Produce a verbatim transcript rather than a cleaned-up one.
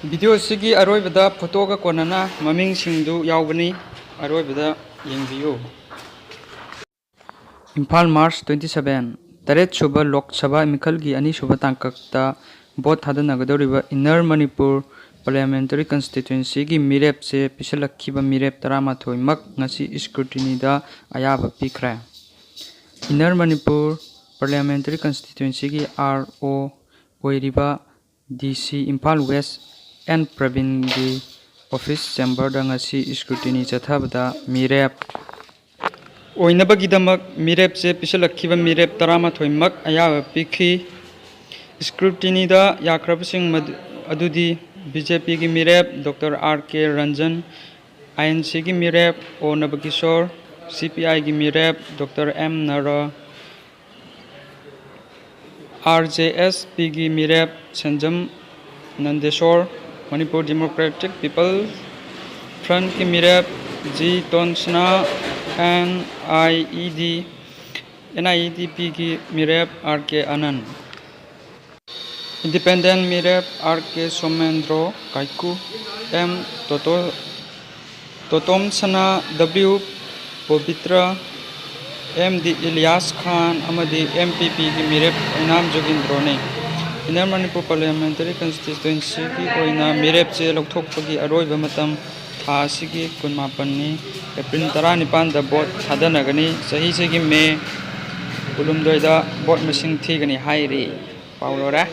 Video ꯑꯁꯤꯒꯤ ꯑꯔꯣꯏꯕꯗ ꯐꯣꯇꯣꯒ ꯀꯣꯟꯅꯅ ꯃꯃꯤꯡꯁꯤꯡꯗꯨ ꯌꯥꯎꯕꯅꯤ꯫ ꯑꯔꯣꯏꯕꯗ ꯌꯦꯡꯕꯤꯌꯨ꯫ ꯏꯝꯐꯥꯜ, March twenty seven, ꯇꯔꯦꯠ ꯁꯨꯕ ꯂꯣꯛ ꯁꯚꯥ ꯃꯤꯈꯜꯒꯤ ꯑꯅꯤꯁꯨꯕ ꯇꯥꯡꯀꯛꯇ ꯚꯣꯠ ꯊꯥꯗꯅꯒꯗꯧꯔꯤꯕ ꯏꯟꯅꯔ ꯃꯅꯤꯄꯨꯔ ꯄꯥꯔꯂꯤꯌꯥꯃꯦꯟꯇꯔꯤ ꯀꯟꯁꯇꯤꯇ꯭ꯋꯦꯟꯁꯤꯒꯤ ꯃꯤꯔꯦꯞꯁꯦ ꯄꯤꯁꯜꯂꯛꯈꯤꯕ ꯃꯤꯔꯦꯞ ꯇꯔꯥꯃꯥꯊꯣꯏꯃꯛ ꯉꯁꯤ ꯏꯁꯀ꯭ꯔꯨꯇꯤꯅꯤꯗ ꯑꯌꯥꯕ ꯄꯤꯈ꯭ꯔꯦ꯫ ꯏꯟꯅꯔ ꯃꯅꯤꯄꯨꯔ ꯄꯥꯔꯂꯤꯌꯥꯃꯦꯟꯇꯔꯤ ꯀꯟꯁꯇꯤꯇ꯭ꯋꯦꯟꯁꯤꯒꯤ R O ꯑꯣꯏꯔꯤꯕ D C Imphal West N ꯄ꯭ꯔꯕꯤꯟꯒꯤ ꯑꯣꯐꯤꯁ ꯆꯦꯝꯕꯔꯗ ꯉꯁꯤ ꯏꯁꯀ꯭ꯔꯨꯇꯤꯅꯤ ꯆꯠꯊꯕꯗ ꯃꯤꯔꯦꯞ ꯑꯣꯏꯅꯕꯒꯤꯗꯃꯛ ꯃꯤꯔꯦꯞꯁꯦ ꯄꯤꯁꯤꯜꯂꯛꯈꯤꯕ ꯃꯤꯔꯦꯞ ꯇꯔꯥꯃꯥꯊꯣꯏꯃꯛ ꯑꯌꯥꯕ ꯄꯤꯈꯤ꯫ ꯏꯁꯀ꯭ꯔꯨꯇꯤꯅꯤꯗ ꯌꯥꯈ꯭ꯔꯕꯁꯤꯡ ꯃꯗꯨ-, ꯑꯗꯨꯗꯤ B J Pꯒꯤ ꯃꯤꯔꯦꯞ Doctor R K Ranjan, I N Cꯒꯤ ꯃꯤꯔꯦꯞ O ꯅꯕꯀꯤꯁꯣꯔ, C P Iꯒꯤ ꯃꯤꯔꯦꯞ Doctor M ꯅꯔ, R J S Pꯒꯤ ꯃꯤꯔꯦꯞ ꯁꯦꯟꯖꯝ ꯅꯟꯗꯦꯁꯣꯔ, ꯃꯅꯤꯄꯨꯔ ꯗꯦꯃꯣꯀ꯭ꯔꯦꯇꯤꯛ ꯄꯤꯄꯜ ꯐ꯭ꯔꯟꯠꯀꯤ ꯃꯤꯔꯦꯞ G ꯇꯣꯟꯁꯅꯥ, N I E D, N I E D Pꯒꯤ ꯃꯤꯔꯦꯞ R K ꯑꯅꯟ, ꯏꯟꯗꯤꯄꯦꯟꯗꯦꯟ ꯃꯤꯔꯦꯞ R K ꯁꯣꯃꯦꯟꯗ꯭ꯔꯣ ꯀꯥꯏꯀꯨ, M ꯇꯣꯇꯣ ꯇꯣꯇꯣꯝ ꯁꯅꯥ, W ꯄꯣꯕꯤꯇ꯭ꯔ, M D Ilyas ꯈꯥꯟ ꯑꯃꯗꯤ M P Pꯒꯤ ꯃꯤꯔꯦꯞ ꯑꯣꯏꯅꯥꯝ ꯖꯣꯒꯤꯟꯗ꯭ꯔꯣꯅꯤ꯫ Inner Manipur parliamentary ꯀꯟꯁꯇꯤꯇ꯭ꯋꯦꯟꯁꯤꯒꯤ ꯑꯣꯏꯅ ꯃꯤꯔꯦꯞꯁꯦ ꯂꯧꯊꯣꯛꯄꯒꯤ ꯑꯔꯣꯏꯕ ꯃꯇꯝ ꯊꯥ ꯑꯁꯤꯒꯤ ꯀꯨꯟꯃꯥꯄꯟꯅꯤ꯫ ꯑꯦꯄ꯭ꯔꯤꯜ ꯇꯔꯥꯅꯤꯄꯥꯟꯗ ꯚꯣꯠ ꯊꯥꯗꯅꯒꯅꯤ꯫ ꯆꯍꯤꯁꯤꯒꯤ ꯃꯦ ꯀꯨꯟꯍꯨꯝꯗꯣꯏꯗ ꯚꯣꯠ ꯃꯁꯤꯡ ꯊꯤꯒꯅꯤ ꯍꯥꯏꯔꯤ꯫ ꯄꯥꯎ ꯂꯣꯏꯔꯦ꯫